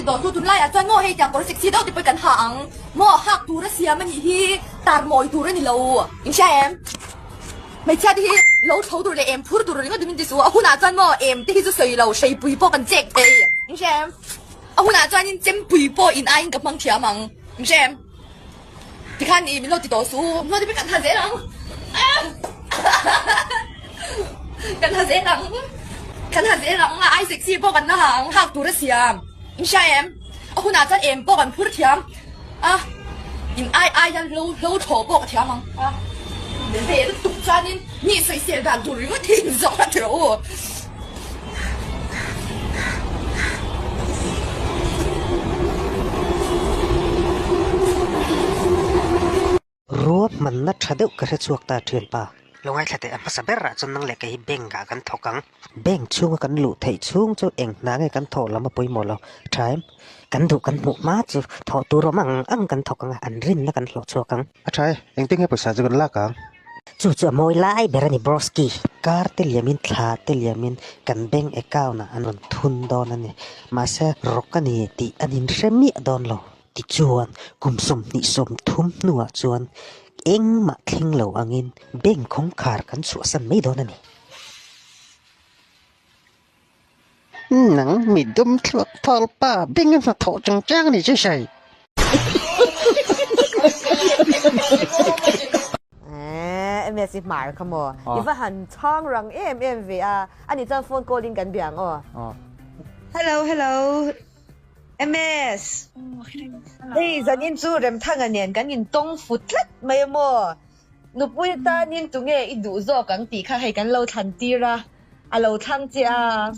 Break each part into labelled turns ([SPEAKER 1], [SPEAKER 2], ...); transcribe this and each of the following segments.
[SPEAKER 1] Dawhtu tunlaiah chuan maw hei tiang kawr sexy deuh te pawh kan ha ang maw hak tur a siam a nih hi tar mawi tur a ni lo in hria em hmeichhia te hi lo tho tur leh em phur tur ringawt min ti su a hunah chuan maw em te hi chu sawi lo hreipui pawh kan chek thei in hria em a hunah chuan in chempui pawh in aiin ka hmang thiam ang in hria em tikhan i min lo ti tawh su hmuh te pawh kan ha zel ang kan ha zel ang kan ha zel ang a ai sexy pawh kan la ha ang hak tur a siam in hria em a hunah chuan em pawh kan phur thiam a in ai ai hian hlo hlo thaw pawh ka thiam ang a ve lutuk chuanin mi sawisel dan tur ringawt hi in zawng a ti rawh u.
[SPEAKER 2] Ruahmanna tha deuh ka hre chhuak ta thian pa. Lo ngaithla teh a hmasa berah chuan nang leh kei hi bank ah kan thawk ang. Bank chhunga kan luh theih chhung chu eng hna nge kan thawh lam a pawimawh lo tha em? Kan duh kan hmuh hma chu thawh tur awm ang ang kan thawk ang a, an rinna kan hlawh chhuak ang.
[SPEAKER 3] A tha e, engtin nge pawisa chu kan lak ang?
[SPEAKER 2] Chu chu a mawi lai ber a ni Broski. Kar te liamin thla te liamin kan bank account ah an rawn thun dawn a ni. Mahse rawk a ni tih an inhre miah dawn lo. Tichuan, kum 23 hnuah chuan engmah thleng lo angin bank kawngkhar kan chhuahsan mai dawn a ni.
[SPEAKER 4] Nang mi dum thluak thawl pa bank a hnathawh chungchang a ni che hrai.
[SPEAKER 5] Eh, MS i hmar kha maw? I va han chhang rang em em ve a, ani chuan phone call in kan bia ang aw. Hello, hello. MS. Hei zanin chu Remthanga nen kan intawng fu tlat mai a maw? Nupui tanin tunge i duh zawk ang tih kha hei kan lo thlan tir a, a lo thlang che a,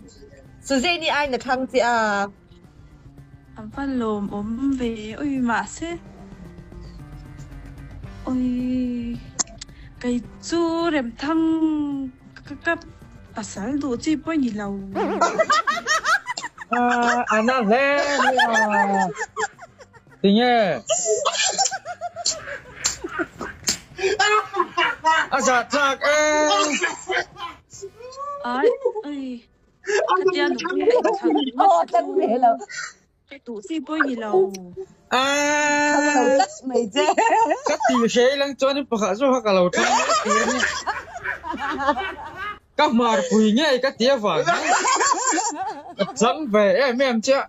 [SPEAKER 5] Suzanne-i aiin a thlang che a.
[SPEAKER 6] A va lawmawm ve ui mahse ui kei chu Remthang ka pasal duh chi pawh ni lo.
[SPEAKER 7] A na hle mai a, tinge? A zah tlak e.
[SPEAKER 6] Ai ui khatia nupui a inthlan ringawt chu duh chi pawh ni lo.
[SPEAKER 7] Ka ti hrei lang chuan in pakhat zawk kha ka lo thlang mai tur a ni. Ka hmarpui ngei ka ti avang hian ka chang ve em em chiah.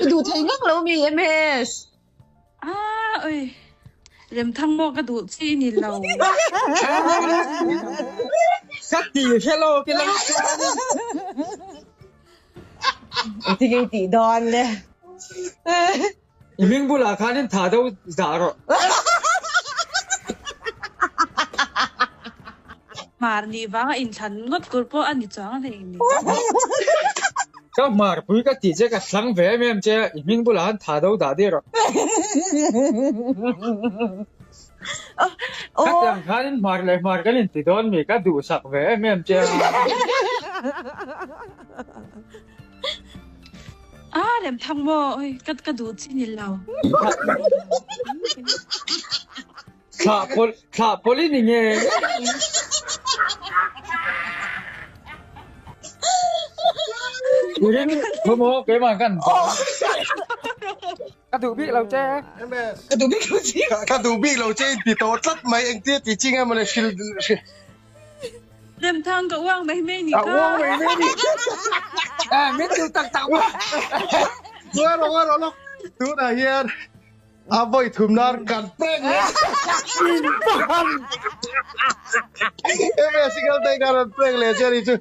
[SPEAKER 5] I duh thei ngak lo mi MS?
[SPEAKER 6] Ah oi Remthang maw ka duh chi ni lo.
[SPEAKER 7] Ka ti hre lo ki lang chuan.
[SPEAKER 5] Engtin nge i tih dawn le?
[SPEAKER 7] I hming bulah khanin tha deuh dah rawh.
[SPEAKER 6] Hmar nih vanga inthlan ngawt tur pawh a ni chuang hlei ni.
[SPEAKER 7] Ka hmarpui ka tih che ka thlang ve em em che, i hming bulah khan tha deuh dah dih rawh. Khatiang khanin hmar leh hmar kan inti dawn mi ka duhsak ve em em che a.
[SPEAKER 6] A rem thang maw oi ka ka duh chi ni lo.
[SPEAKER 7] Thlah pawlh thlah pawlh i ni nge. I ring thu maw keimah kan Ka duh bik lo che.
[SPEAKER 3] Ka duh bik lo che. Ka duh bik lo che in ti tawh tlat mai engtia ti chi nge mawle hril hril.
[SPEAKER 6] Remthang ka uang mai mai ni ka.
[SPEAKER 3] Uang mai mai ni.
[SPEAKER 7] Eh min duh tak tak maw.
[SPEAKER 3] Ngawi rawh ngawi rawh lawk. Tunah hian a vawi thum nan kan prank leh. In pahan. Eme single day kan rawn prank leh che a ni chu.